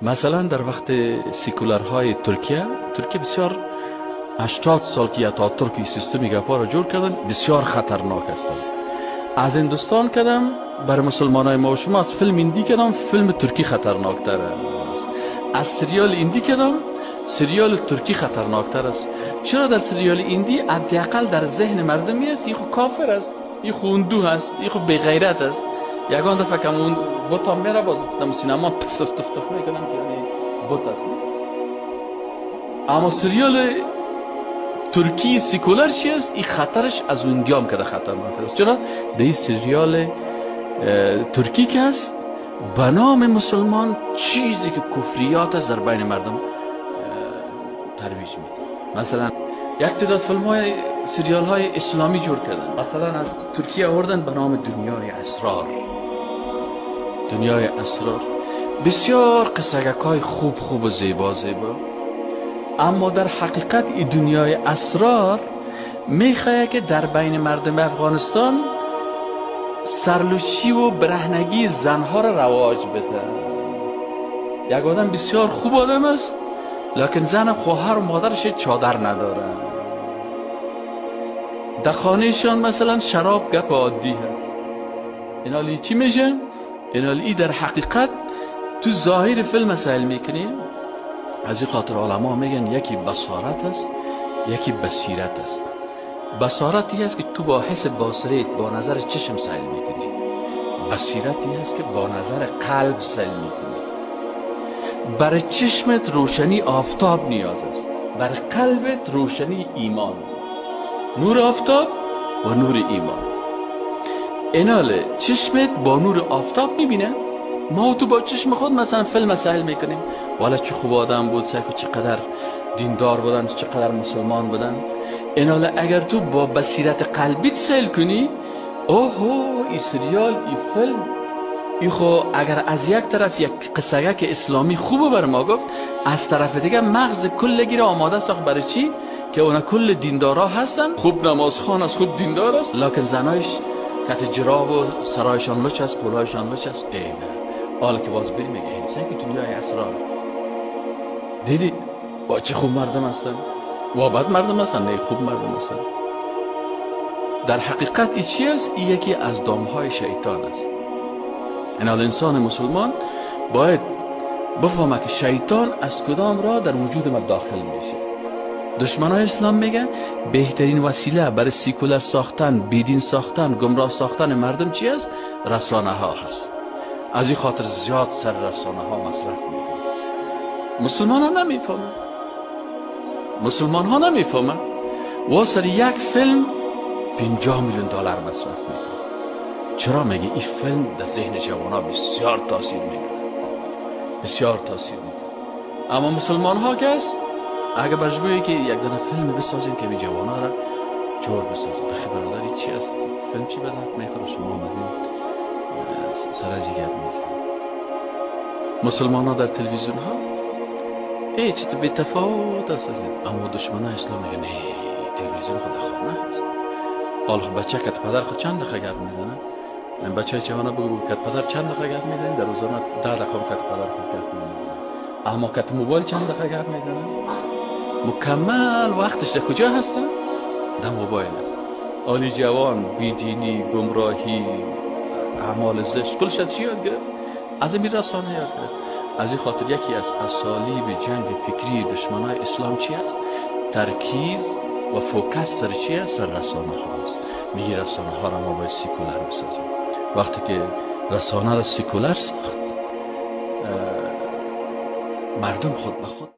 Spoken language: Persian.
مثلا در وقت سیکولرهای ترکیه بسیار 80 سال که اتاتورک سیستمی گپا را جور کردن، بسیار خطرناک هستند. از هندوستان کردم بر مسلمان های ما و شما، از فیلم هندی کردم، فیلم ترکی خطرناکتر است. از سریال هندی کردم، سریال ترکی خطرناکتر است. چرا در سریال هندی حداقل در ذهن مردم است این خو کافر است، این خو هندو است، این خو بی غیرت است. یگان دفعه که اون بت هم میره باز در سینما تف تف تف تف میکنن که یعنی بت است. اما سریال ترکی سیکولر چی است؟ این خطرش از هندی هم که خطرناک است. چرا؟ در این سریال ترکی که است به نام مسلمان چیزی که کفریات است در بین مردم ترویج میده. مثلا یک تعداد فیلم های سریال های اسلامی جور کردن، مثلا از ترکیه آوردن به نام دنیای اسرار. دنیای اسرار بسیار قصه‌گک های خوب خوب و زیبا زیبا، اما در حقیقت این دنیای اسرار میخواه که در بین مردم افغانستان سرلوچی و برهنگی زنها را رواج بده. یک آدم بسیار خوب آدم است، لکن زن خواهر و مادرش چادر نداره. در خانهشان مثلا شراب گپ عادی هست. اینالی چی میشه؟ اینالی در حقیقت تو ظاهر فیلم مسائل میکنی. از این خاطر علما میگن یکی بصارت است، یکی بصیرت است. بصارتی است که تو با حس باصرت، با نظر چشم سیل میکنی. بصیرتی است که با نظر قلب سیل میکنی. بر چشمت روشنی آفتاب نیاز است، بر قلبت روشنی ایمان. نور آفتاب و نور ایمان. ایناله چشمت با نور آفتاب میبینه، ما تو با چشم خود مثلا فیلم سیل میکنیم، والا چه خوب آدم بود، سیکو چقدر دیندار بودن، چقدر مسلمان بودن. ایناله اگر تو با بصیرت قلبیت سیل کنی، اوه ای سریال، ای فیلم، ای خو اگر از یک طرف یک قصه که اسلامی خوبه بر ما گفت، از طرف دیگه مغز کل گیره آماده ساخت برای چی؟ که اونا کل دیندارا هستن، خوب نمازخوان است، خوب دیندار است، لکن زنایش کت جراب و سرایشان لچ است، قولایشان لچ است. ای نه، حالا که باز بریم میگه این که دنیای اسرار دیدی با چه خوب مردم هستن و بد مردم هستن، نه خوب مردم هستن. در حقیقت ای چی است؟ ای یکی از دامهای شیطان است. این انسان مسلمان باید بفهمه که شیطان از کدام راه در وجود ما داخل میشه. دشمنای اسلام میگن بهترین وسیله برای سیکولر ساختن، بیدین ساختن، گمراه ساختن مردم چی است؟ رسانه ها هست. از این خاطر زیاد سر رسانه ها مصرف میکنن. مسلمان ها نمیفهمن، مسلمان ها نمیفهمن. و سر یک فیلم 50 میلیون دلار مصرف میکنن. چرا؟ میگه این فیلم در ذهن جوان ها بسیار تاثیر میکنه، بسیار تاثیر میکنه. اما مسلمان ها که است، اگه برش بگویی که یک دانه فیلم بسازیم که می جوان ها را جور بسازیم، بخی برادری چی است؟ فیلم چی به درد میخوره؟ شما آمدین سر از گپ میزنید. مسلمان ها در تلویزیون ها ای چه تو بی تفاوت است، اما دشمن های اسلام میگه نه، تلویزیون خود خانه است. حالا بچه کت پدر خود چند دقیقه گپ میزنه؟ این بچه جوانه بگو کت پدر چند دقیقه گپ میزنه؟ در روزانه 10 دقیقه کت پدر خود گپ میزنه. اما کت موبایل چند دقیقه گپ میزنه؟ مکمل وقتش در کجا هستن؟ در موبایل است. آلی جوان بیدینی، گمراهی، اعمال زشت کلش از چی یاد گرفت؟ از این رسانه یاد گرفت. از این خاطر یکی از اسالیب جنگ فکری دشمنای اسلام چی است؟ ترکیز و focus سر چی است؟ سر رسانه ها است. میگه رسانه ها را ما باید سیکولر بسازیم. وقتی که رسانه را سیکولر ساخت، مردم خود به خود